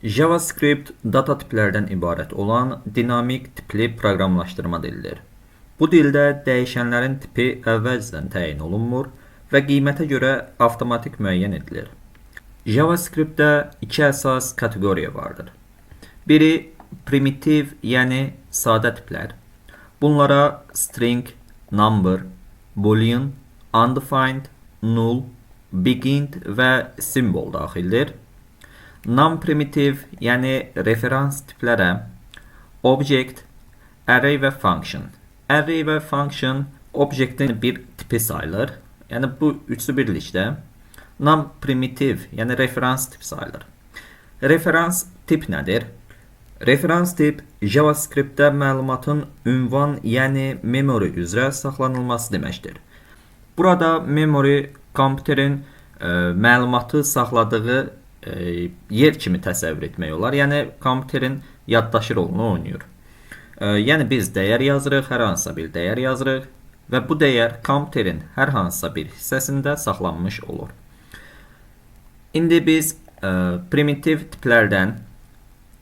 JavaScript data tiplərdən ibarət olan dinamik tipli proqramlaşdırma dilidir. Bu dildə dəyişənlərin tipi əvvəlcədən təyin olunmur və qiymətə görə avtomatik müəyyən edilir. JavaScript-də iki əsas kateqoriya vardır. Biri primitiv, yəni sadə tiplər. Bunlara string, number, boolean, undefined, null, bigint və symbol daxildir. Non-primitiv, yəni referans tiplərə object, array və function. Array və function objektin bir tipi sayılır. Yəni bu üçü birlikdə non-primitiv, yəni referans tip sayılır. Referans tip nədir? Referans tip JavaScript-də məlumatın ünvan, yəni memory üzrə saxlanılması deməkdir. Burada memory kompüterin məlumatı saxladığı yer kimi təsəvvür etmək olar. Yəni kompüterin yaddaşı rolunu oynayır. Yəni biz dəyər yazırıq, hər hansısa bir dəyər yazırıq və bu dəyər kompüterin hər hansısa bir hissəsində saxlanmış olur. İndi biz primitiv tiplərdən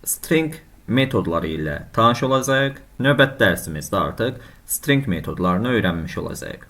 string metodları ilə tanış olacağıq. Növbəti dərsimizdə artıq string metodlarını öyrənmiş olacağıq.